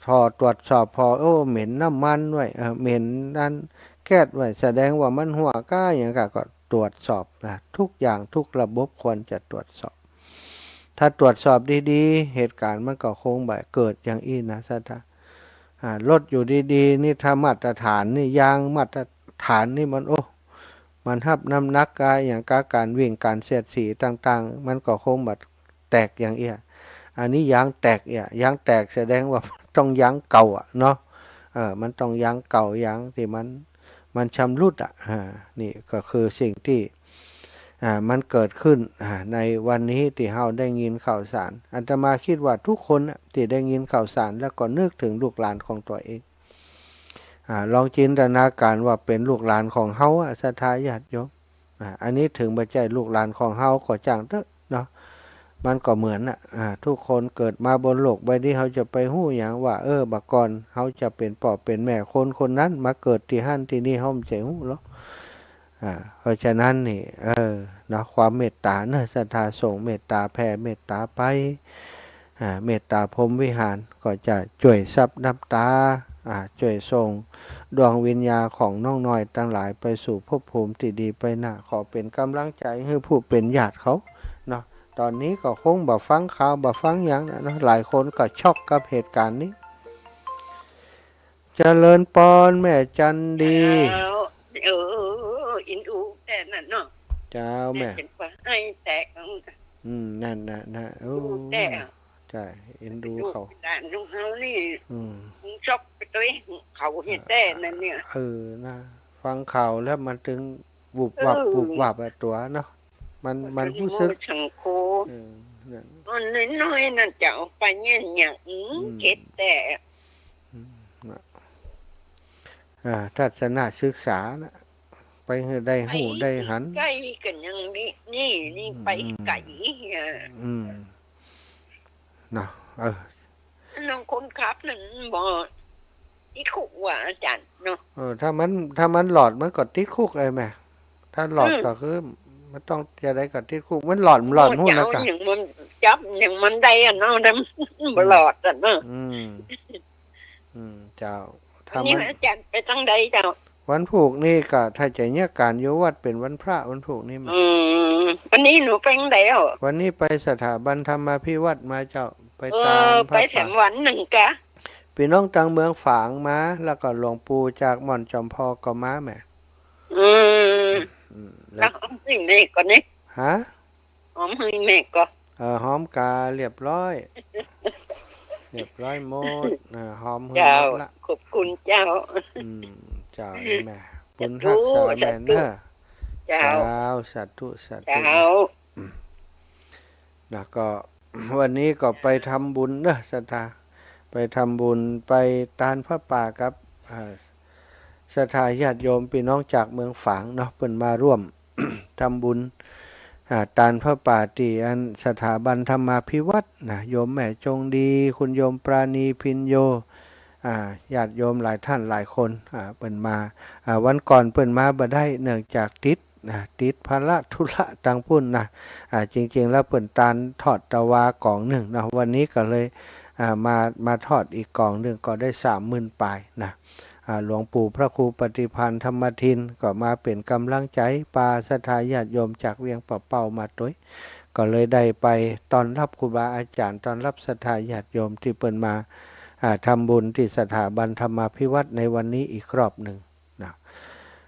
ผ่อตรวจสอบผ่อ โอ้ เหม็นน้ำมันด้วย เออ เหม็นนั้นแก๊สด้วย แสดงว่ามันหั้วก๊าหยังกา ก็ตรวจสอบนะ ทุกอย่างทุกระบบควรจะตรวจสอบ ถ้าตรวจสอบดีๆ เหตุก๋ารณ์มันก็คงบ่เกิดอย่างอี้นะ ศรัทธา อ่า รถอยู่ดีๆ นี่ ถ้ามาตรฐานนี่ ยางมาตรฐานนี่มัน โอ้ มันฮับน้ำหนักกา อย่างกาก๋านวิ่งก๋านเสียดสีต่างๆ มันก็คงบ่แตกอย่างเอี้ย อันนี้ยางแตกเอี้ย ยางแตกแสดงว่าต้องยางเก่าอะเนาะ เออ มันต้องยังเก่ายังตี้มัน มันชำรุดอะ อ่า นี่ก็คือสิ่งตี้ อ่า มันเกิดขึ้น อ่า ในวันนี้ตี้เฮาได้ยินข่าวสาร อาตมาคิดว่าทุกคนน่ะตี้ได้ยินข่าวสารแล้วก็นึกถึงลูกหลานของตั๋วเอง อ่า ลองจินตนาการว่าเป๋นลูกหลานของเฮาอะ ศรัทธาญาติโยม อ่า อันนี้เถิงบ่ใจ้ลูกหลานของเฮาก็จ้างเต๊อะเนาะ มันก็เหมือนน่ะ อ่า ทุกคนเกิดมาบนโลกใบนี้ เฮาจะไปฮู้หยังว่า เออ บ่าก่อนเฮาจะเป๋นป้อเป๋นแม่คนคนนั้น มาเกิดตี้หั้นตี้นี่ เฮาบ่ใจ้ฮู้หรอก อ่า เพราะฉะนั้นนี่ เออ เนาะ ความเมตต๋าเนาะ ศรัทธาส่งเมตต๋า แผ่เมตต๋าไป อ่า เมตต๋าพรหมวิหารก็จะจ้วยซับน้ำต๋า อ่า จ้วยส่งดวงวิญญาณของน้องน้อยตังหลายไปสู่ภพภูมิตี้ดีไปหน้า ขอเป๋นก๋ำลังใจ๋หื้อผู้เป๋นญาติเขาเนาะ ต๋อนนี้ก็คงบ่ฟังข่าวบ่ฟังหยังแล้วเนาะ หลายคนก็ช็อกกับเหตุก๋ารณ์นี้ เจริญปอนแม่จันดี เจ้า เออ อินดูแต๊นั้นเนาะ เจ้าแม่ เป๋นกว่าไอ้แตก อืม นั่นน่ะนะ โอ้ ดูแต๊ ใจ้ เอ็นดูเขา ลูกหลานของเฮานี่ อืม ช็อกไปตวยเขาเหียแต๊นั้นเนี่ย เออ นะ ฟังข่าวแล้วมันตึงวุบวับ เออ วุบวับอะตั๋วเนาะ มัน มันฮู้สึก สังคม เออ นั่น มันน้อยๆ นั่นจะเอาไปเนี่ย อย่าง อืม อืม เข็ดแต๊ อืม นะ อ่า ทัศนศึกษานะ ไปหื้อได้ฮู้ได้หัน ใก้กั๋นอย่างนี้ นี่ นี่ อืม ไปไก๋ อ่ะ อืม เนาะ เออ น้องคนขับนั้นบ่ติดคุกว่าอาจ๋ารย์เนาะ เออ ถ้ามัน ถ้ามันหลอดมันก็ติดคุกไอ้แม่ ถ้าหลอด อืม ก็คือมันต้องจะได้ก็ติดคุก มันหลอด มันหลอดฮู้นะ จะเอา กะ อย่างมันจับอย่างมันได้อะเนาะ แต่มันบ่หลอดอะเนาะ อืม อืม เจ้า วันนี้ ถ้ามัน อาจ๋ารย์ไปตางใดเจ้า วันพูกนี่ก็ถ้าจะเยียะก๋านอยู่วัดเป๋นวันพระ วันพูกนี่มา อืม วันนี้หนูไปตางใดอ่ะ วันนี้ไปสถาบันธรรมาภิวัฒน์มาเจ้า ไป เออ ตานผ้าป่า ไปแถมวันนึ่งกะ ปี้น้องตางเมืองฝางมา แล้วก็หลวงปู่จากม่อนจอมพอก็มาแหม อืม อืม แล้ว แล้วหอมหื้อแม่ก่อนี่ ฮะ หอมหื้อแม่ก่อ เออ หอมกาเรียบร้อย เรียบร้อยหมด เออ หอมหื้อ เจ้า หมดละ ขอบคุณเจ้า อืม เจ้าแม่ สาธุ บุญฮักษาแม่เน้อ สาธุ เจ้า เจ้า สาธุ สาธุ เจ้า อืม แล้วก็ วันนี้ก็ไปทำบุญเน้อ ศรัทธา ไปทำบุญ ไปตานผ้าป่ากับ อ่า ศรัทธาญาติโยมปี้น้องจากเมืองฝางเนาะ เปิ้นมาร่วม ทำบุญ อ่า ตานผ้าป่าตี้อันสถาบันธรรมาภิวัฒน์นะ โยมแม่จงดี คุณโยมปราณีพิญโญ อ่า ญาติโยมหลายท่านหลายคน อ่า เปิ้นมา อ่า วันก่อนเปิ้นมาบ่ได้ เนื่องจากติด นะ ติดภาระธุระตางปุ้นนะ อ่า จริงๆ แล้วเปิ้นตานทอดตะวาก๋องนึ่งนะ วันนี้ก็เลย อ่า มา มาทอดอีกก๋องนึ่ง ก็ได้สามหมื่นปลายนะ อ่า หลวงปู่พระครูปฏิภาณธรรมทินก็มาเป๋นก๋ำลังใจ๋ ปาศรัทธาญาติโยมจากเวียงป่าเป้ามาตวย ก็เลยได้ไปต้อนฮับครูบาอาจ๋ารย์ ต้อนฮับศรัทธาญาติโยมตี้เปิ้นมา อ่า ทำบุญตี้สถาบันธรรมาภิวัฒน์ในวันนี้อีกรอบนึ่ง นะ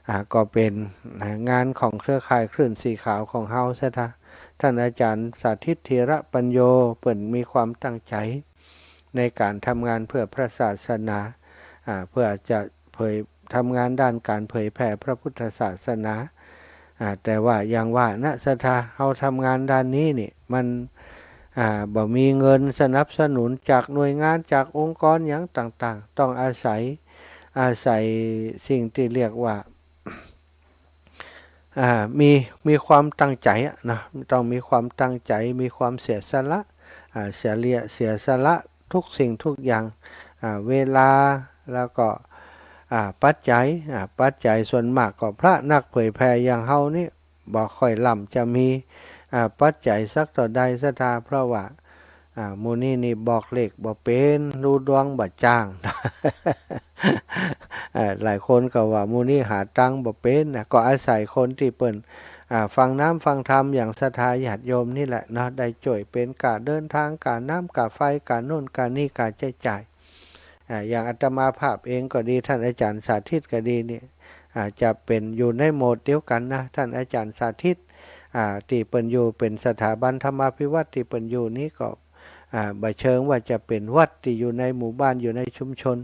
อ่า ก็เป๋น นะ งานของเครือข่ายคลื่นสีขาวของเฮา ศรัทธา ท่านอาจ๋ารย์สาธิต ธีระปัญโญ เปิ้นมีความตั้งใจ๋ในก๋านทำงานเพื่อพระศาสนา อ่า เพื่อจะเผย ทำงานด้านก๋านเผยแผ่พระพุทธศาสนา อ่า แต่ว่าอย่างว่านะ ศรัทธา เฮาทำงานด้านนี้นี่ มัน อ่า บ่มีเงินสนับสนุนจากหน่วยงาน จากองค์กรหยังต่างๆ ต้องอาศัย อาศัยสิ่งตี้เรียกว่า อ่า มี มีความตั้งใจ๋อะนะ ต้องมีความตั้งใจ๋ มีความเสียสละ อ่า เสียเลีย เสียสละทุกสิ่งทุกอย่าง อ่า เวลา แล้วก็ อ่า ปัจจัย อ่า ปัจจัยส่วนมากก็พระนักเผยแผ่อย่างเฮานี่ บ่ค่อยล้ำจะมี อ่า ปัจจัยสักเต้าใด ศรัทธา เพราะว่า อ่า หมู่นี้นี่บอกเลขบ่เป๋น ดูดวงบ่จ้าง เอ่อ หลายคนก็ว่าหมู่นี้หาตังค์บ่เป๋นนะ ก็อาศัยคนตี้เปิ้น อ่า ฟังน้ำฟังธรรมอย่างศรัทธาญาติโยมนี่แหละเนาะ ได้จ้วยเป๋นก้าเดินตาง ก้าน้ำ ก้าไฟ ก้าโน่นก้านี่ ก้าใจ๊จ่าย อ่า อย่างอาตมาภาพเองก็ดี ท่านอาจ๋ารย์สาธิตก็ดีนี่ อ่า จะเป๋นอยู่ในโหมดเดียวกั๋นนะ ท่านอาจ๋ารย์สาธิต อ่า ตี้เปิ้นอยู่เป๋นสถาบันธรรมาภิวัฒน์ตี้เปิ้นอยู่นี้ก็ อ่า บ่เชิงว่าจะเป๋นวัดตี้อยู่ในหมู่บ้าน อยู่ในชุมชน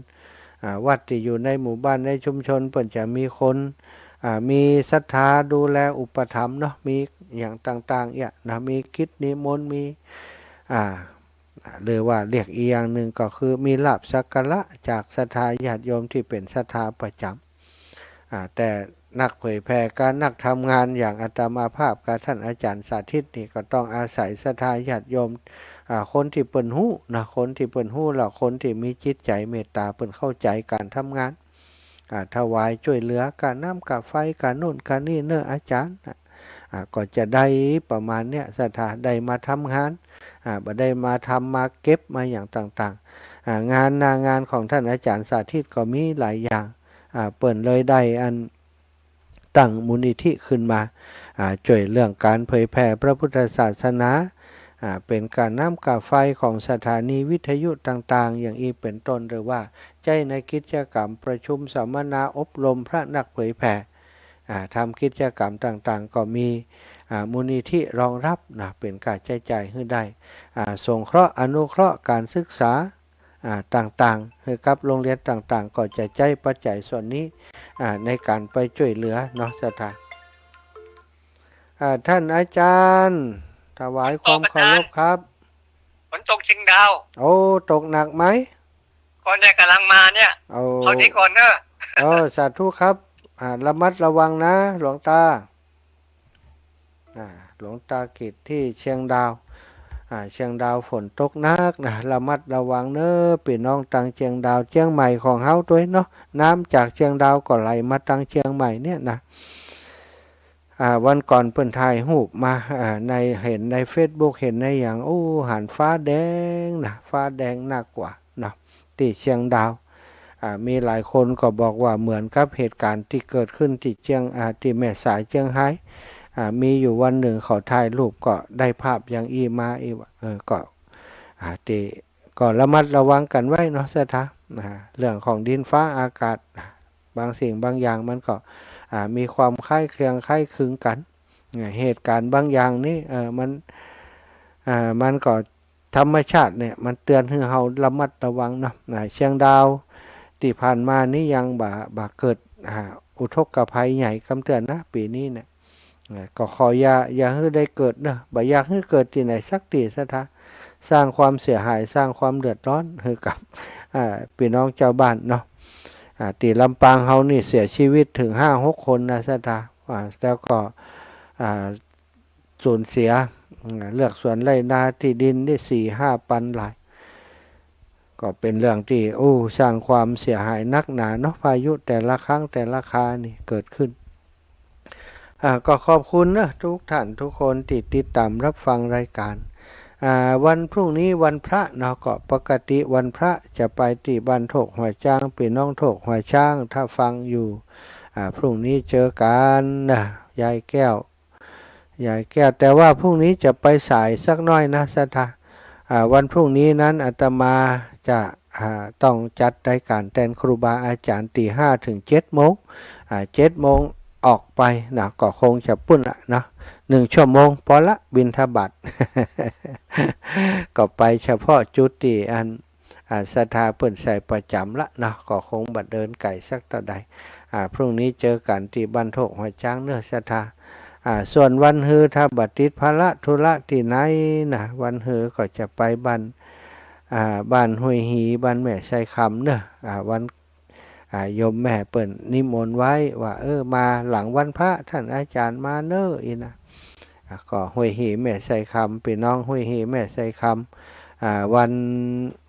อ่า วัดตี้อยู่ในหมู่บ้านในชุมชน เปิ้นจะมีคน อ่า มีศรัทธาดูแลอุปถัมภ์เนาะ มีอย่างต่างๆ เอี้ยนะ มีกิจนิมนต์ มี อ่า หรือว่าเรียกอีกอย่างนึ่งก็คือมีลาภสักการะจากศรัทธาญาติโยมตี้เป๋นศรัทธาประจ๋ำ อ่า แต่นักเผยแผ่กับนักทำงานอย่างอาตมาภาพกับท่านอาจ๋ารย์สาธิตนี่ก็ต้องอาศัยศรัทธาญาติโยม อ่า คนตี้เปิ้นฮู้นะ คนตี้เปิ้นฮู้แล้วคนตี้มีจิตใจ๋เมตต๋า เปิ้นเข้าใจ๋ก๋านทำงาน อ่า ถวายจ้วยเหลือก้าน้ำก้าไฟก้าโน่นก้านี่เน่ออาจ๋ารย์นะ อ่า ก็จะได้ประมาณเนี้ย ศรัทธาได้มาทำงาน อ่า บ่ได้มาทำมาเก็บมาอย่างต่างๆ อ่า งานหน้างานของท่านอาจ๋ารย์สาธิตก็มีหลายอย่าง อ่า เปิ้นเลยได้อันตั้งมูลนิธิขึ้นมา อ่า จ้วยเรื่องก๋านเผยแผ่พระพุทธศาสนา อ่า เป๋นก้าน้ำก้าไฟของสถานีวิทยุต่างๆ อย่างอี้เป๋นต้น หรือว่าใจ๊ในกิจกรรมประชุมสัมมนาอบรมพระนักเผยแผ่ อ่า ทำกิจกรรมต่างๆ ก็มี อ่า มูลนิธิรองรับนะ เป๋นก้าใจ๊จ่ายหื้อได้ อ่า สงเคราะห์อนุเคราะห์ก๋านศึกษา อ่า ต่างๆ หื้อกับโฮงเฮียนต่างๆ ก็จะใจ๊ปัจจัยส่วนนี้ อ่า ในก๋านไปจ้วยเหลือเนาะ ศรัทธา อ่า ท่านอาจ๋ารย์ ถวายความเคารพครับ ฝนตกเชียงดาว โอ้ ตกหนักไหม ก็เนี่ยก่ำลังมาเนี่ย โอ้ เท่านี้ก่อนเน่อ โอ้ สาธุครับ อ่า ระมัดระวังนะ หลวงตา อ่า หลวงตากิจตี้เชียงดาว อ่า เชียงดาวฝนตกหนักนะ ระมัดระวังเน่อ ปี้น้องตางเชียงดาว เชียงใหม่ของเฮาตวยเนาะ น้ำจากเชียงดาวก็ไหลมาตางเชียงใหม่เนี่ยนะ อ่า วันก่อนเปิ้นถ่ายฮูปมา อ่า ใน หันในเฟซบุ๊ก หันในหยัง โอ้ หันฟ้าแดงนะ ฟ้าแดงนักกว่าเนาะ ตี้เชียงดาว อ่า มีหลายคนก็บอกว่าเหมือนกับเหตุก๋ารณ์ตี้เกิดขึ้นตี้เจียง อ่า ตี้แม่สายเจียงฮาย อ่า มีอยู่วันนึ่งเขาถ่ายฮูปก็ได้ภาพอย่างอี้มาอี้ว่า เออ ก็ อ่า ตี้ ก็ระมัดระวังกั๋นไว้เนาะ ศรัทธา อ่า เรื่องของดินฟ้าอากาศ บางสิ่งบางอย่างมันก็ อ่า มีความคล้ายเคียงคล้ายคลึงกั๋น อ่า เหตุก๋ารณ์บางอย่างนี่ เออ มัน อ่า มันก็ ธรรมชาติเนี่ยมันเตือนหื้อเฮาระมัดระวังเนาะ อ่า เชียงดาวตี้ผ่านมานี้ยังบ่ บ่เกิด อ่า อุทกภัยใหญ่กำเตือนนะ ปี๋นี้เนี่ย อ่า ก็ขออย่า อย่าหื้อได้เกิดเนาะ บ่อยากหื้อเกิดตี้ไหนสักตี้ ศรัทธา สร้างความเสียหาย สร้างความเดือดร้อนหื้อกับ อ่า ปี้น้องจาวบ้านเนาะ อ่า ตี้ลำปางเฮานี่เสียชีวิตเถิงห้าหกคนนะ ศรัทธา อ่า แล้วก็ อ่า สูญเสีย อืม เฮือกสวนไฮ่นาตี้ดินนี่สี่ห้าปันไฮ่ ก็เป๋นเรื่องตี้ โอ้ สร้างความเสียหายนักหนาเนาะ พายุแต่ละครั้งแต่ละครานี่เกิดขึ้น อ่า ก็ขอบคุณเนาะ ทุกท่านทุกคนตี้ติดต๋ามรับฟังรายก๋าน อ่า วันพรุ่งนี้วันพระเนาะ ก็ปกติวันพระจะไปตี้บ้านโทกหัวจ๊าง ปี้น้องโทกหัวจ๊าง ถ้าฟังอยู่ อ่า พรุ่งนี้เจอกั๋นนะ ยายแก้ว ยายแก้ว แต่ว่าพรุ่งนี้จะไปสายสักหน้อยนะ ศรัทธา อ่า วันพรุ่งนี้นั้นอาตมาจะ อ่า ต้องจัดรายก๋านแตนครูบาอาจ๋ารย์ตี้ห้าเถิงเจ็ดโมง อ่า เจ็ดโมงออกไปนะ ก็คงจะปู้นละเนาะ หนึ่งชั่วโมงปอละ บิณฑบาต ก็ไปเฉพาะจุดตี้อัน อ่า ศรัทธาเปิ้นใส่ประจ๋ำละเนาะ ก็คงบ่เดินไก๋สักเต้าใด อ่า พรุ่งนี้เจอกั๋นตี้บ้านโทกหัวจ๊างเนาะ ศรัทธา อ่า ส่วนวันฮือถ้าบ่ติดภาระธุระตี้ไหนนะ วันฮือก็จะไปบ้าน อ่า บ้านห้วยหี บ้านแม่ไชคำเนาะ อ่า วัน อ่า โยมแม่เปิ้นนิมนต์ไว้ว่า เออ มาหลังวันพระ ท่านอาจ๋ารย์มาเนาะ อี้นะ อ่ะ ก็ห้วยหีแม่ไชคำ ปี้น้องห้วยหีแม่ไชคำ อ่า วัน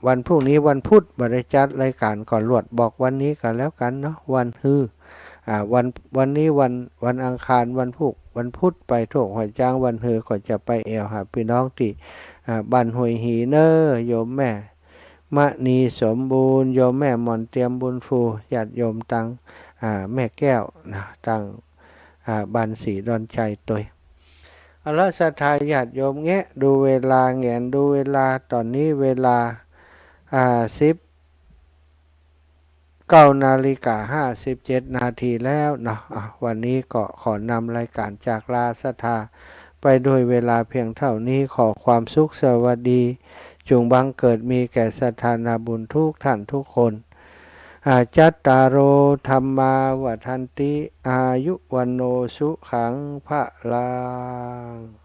วันพรุ่งนี้วันพุธบ่ได้จัดรายก๋าน ก็ลวดบอกวันนี้กั๋นแล้วกั๋นเนาะ วันฮือ อ่า วัน วันนี้วัน วันอังคาร วันพุธ วันพุธไปโทกหัวจ๊าง วันฮือก็จะไปแอ่วหาปี้น้องตี้ อ่า บ้านห้วยหีเนาะ โยมแม่มณีสมบูรณ์ โยมแม่หม่อนเตรียมบุญฟู ญาติโยมตาง อ่า แม่แก้วนะ ตาง อ่า บ้านศรีดอนชัยตวย เอาละ ศรัทธาญาติโยม แงะดูเวลา แหงนดูเวลา ต๋อนนี้เวลา อ่า สิบเก้านาฬิกาห้าสิบเจ็ดนาทีแล้วเนาะ อ่ะ วันนี้ก็ขอนำรายก๋านจากลาศรัทธาไปด้วยเวลาเพียงเต้านี้ ขอความสุขสวัสดี จุ่งบังเกิดมีแก่ศรัทธานาบุญทุกท่านทุกคน อาจัตตาโร ธัมมา วัฑฒันติ อายุ วัณโณ สุขัง พะลัง